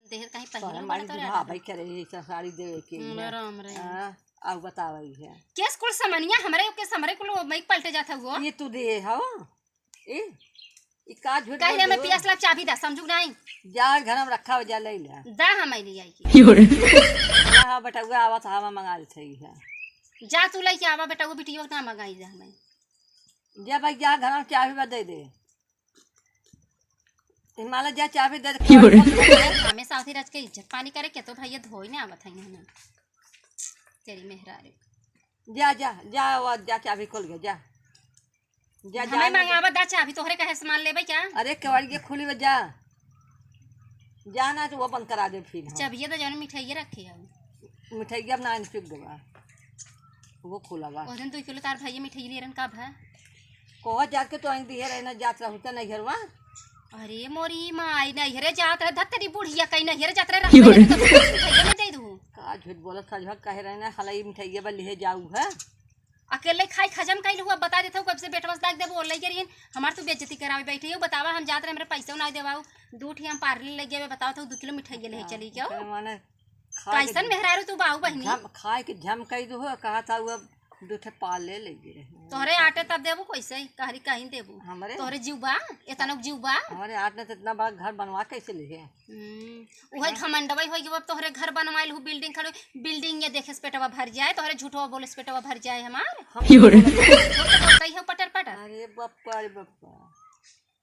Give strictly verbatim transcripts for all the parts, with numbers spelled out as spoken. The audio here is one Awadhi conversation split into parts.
देहर कहीं तोहरे पहिरल माई बड़ा तोरे बुढ़ा आदत। भाई करे यही सब साड़ी देवे के हम्म, लिए। राम रे। हाँ, आउ बतावा ई है। केस कुल समनिया हमरे के समरे कुल मई पलटे जात हुआ। ये तू दे हो? ए, ई का झूठ कह बोल दे, मैं दियो? पियास लाग चाबी दा, समझू नहीं? जा घर में रखा हो, जा ले ले। दा हम ले आई के। यो रे। जा हाँ, बेटउआ आवत हवा मंगा देत है। जा तू लेके आवा बेटउआ, बिटियो ना मंगाई जा हमें। जा भाई, जा घर में चाबी बा दे दे। हिमालय जा चाबी दे दे। यो रे। हमें साथी रच के इज्जत पानी करे के तो भैया धोई ना आवत है ना। तेरी मेहरारू। जा, जा, जा, वो जा चाबी खोल के जा। जा, जा, हमें ना। मंगावा दा चाबी, तोहरे कहे सामान लेबे क्या? अरे केवाड़ी के खुली बा, जा। जा ना तो वो बंद करा दे फिर हम। चाबिये तो जाने मिठाइये रखे हऊ। मिठाइया अब ना आइन चुक गवा। वो खुला बा। उस दिन दो किलो तार भाई मिठाई ले रहन का भा? कोहा जात के तो आइन दिए रहे ना, जात रहू त नहीं घरवा। अरे मोरी माई, नैहरे जात रहे, धत तेरी बुढ़िया कहीं नैहरे जात रहे, क्यों रे? रहबे नहीं तो मिठाइये में दे दूँ। का झूठ बोलत खजवा कहे रहे ना, हलाई मिठाइये बा लिहे जाऊ है। अकेले खाई खजम कइल हुआ, बता देत हूँ, कब से बेटवा से लाग देबो, लइके रहिन, हमार तू बेइज्जती करावे बैठे हो, बतावा, हम जात रहे, हमरे पैसा ना देवाऊ, दू ठी हम पार्लर ले गए, बताओ तो दू किलो मिठाई ले हाँ, चली क्यों? फिर माने खाए के कैसन झम-, मेहरारू तू बाऊ बहिनी? झम-, खाए के झम कई दो, कहा था वो दू ठे पार्लर ले गए रहे। तोहरे आटे तब देबो कैसे? कहरी कहीं देबो? हमरे? तोहरे जीव बा? एतना जीव बा? हमारे आट ने तो इतना बड़ा घर बनवा कैसे ले गए? हम्म, उहे हाँ। घमंडवा होई कि अब तोहरे घर बनवाइल हूँ, बिल्डिंग खड़ो, बिल्डिंग ये देखे से पेटवा भर जाए, तोहरे झूठवा बोले से पेटवा भर जाए हमार। हम यो रे। कही हो पटर पटर। अरे बप्पा रे बप्पा।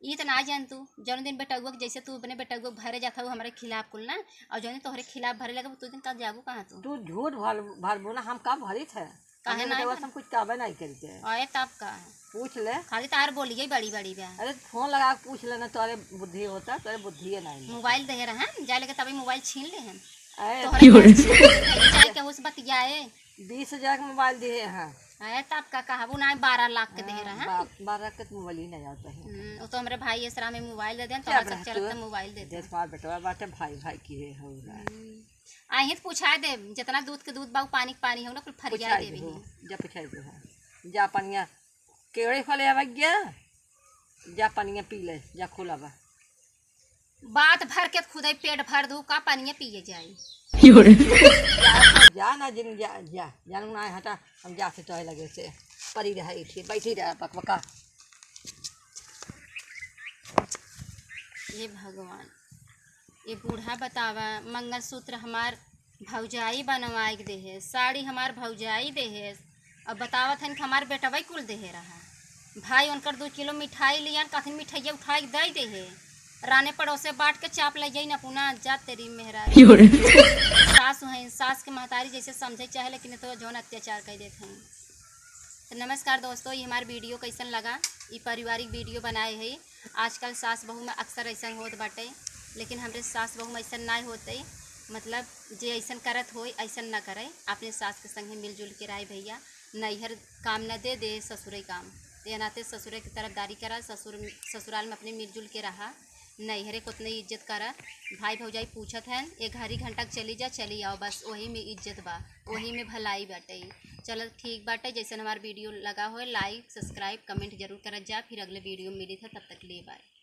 ई त ना जान तू, जौन दिन बेटउआ के, जैसे तू अपने बेटउआ के भरे जात हऊ हमरे खिलाफ कुल ना, और जौन दिन तोहरे खिलाफ भरे लगे, तू दिन का जाबू कहाँ तू? तू झूठ भर, भरबो ना, हम का भरी थे? काहे हमरे ना बेटवा आई? से हम कुछ कहबे नहीं करते। अरे तब का? पूछ ले। खाली तार बोलिए बड़ी बड़ी बा। अरे फोन लगा के पूछ लेना, तोरे बुद्धि होता, तोरे बुद्धि है नहीं। मोबाइल दे रहे हैं, जा लेके तभी मोबाइल छीन ले हैं। अरे तोहरे क्यों रे? पास छीन ले, जाए के उस बतियाए। बीस हजार के मोबाइल दिए हैं। अरे तब का कहबू ना, बारह लाख के दे हाँ, रहे हैं। बा-, बारह के तो मोबाइल ही नहीं आता है। हम्म, वो तो हमरे भाई ऐसरा में मोबाइल दे दें, तो चुप हम सब रह चलत तू। तो मोबाइल दे दें। देख, हमार बेटवा बाटे, भाई, भाई की है, हो रहा है। हम्म। आ, यहीं तो पूछाए दे, जितना दूध के दूध बा, उ पानी के पानी हो ना, कुल फरिया पूछाए देबे दे हो, ही। जा पूछाए दे हो। जा पनिया, केवड़े फले आवे गया, जा पनिया पी ले, जा खुला बा। बात भर के खुदे पेट भर दू, का पनिया पिए जाई? यो रे। जा, जा ना जिन, जा, जा, जानू ना हटा, हम जा से तोहे लगे से। परी रहा, बैठी, बैठी रहा, बकबका। हे भगवान, ये बूढ़ा बतावा, मंगलसूत्र हमार भौजाई बनवाए के देहे, साड़ी हमार भौजाई देहे, अब बतावत हन कि हमार बेटवा कुल देहे रहा। भाई उनकर दू किलो मिठाई लियन, कथिन मिठाइया उठाए के दे देहे, राने पड़ोसे बांट के चाप ले जाई न पुना, जा तेरी मेहरारू। यो रे। सास हैं, सास के महतारी जैसे समझे चाहे, लेकिन तो जौन अत्याचार कर देत हैं। तो नमस्कार दोस्तों, ये हमार वीडियो कैसन लगा? ये पारिवारिक वीडियो बनाए है। आजकल सास बहू में अक्सर ऐसन होत बाटे, लेकिन हमरे सास बहू में ऐसन नाय होते। मतलब जे ऐसन करत होय, ऐसन ना करे। अपने सास के संगे मिलजुल के रहे भैया, नैहर काम न दे, दे ससुरे काम। ते नाते ससुरे की तरफदारी करा, ससुर, ससुराल में अपने मिलजुल के रहा। नैहरे को उतने इज्जत करा। भाई भौजाई पूछत हन, "ए घरी घंटा के चली जा, चली आओ, बस वही में इज्जत बा, वही में भलाई बाटे।" चल ठीक बाटे, जैसन हमार वीडियो लगा होय, like, subscribe, comment जरूर करत जा। फिर अगले वीडियो में मिली था, तब तक लिए bye।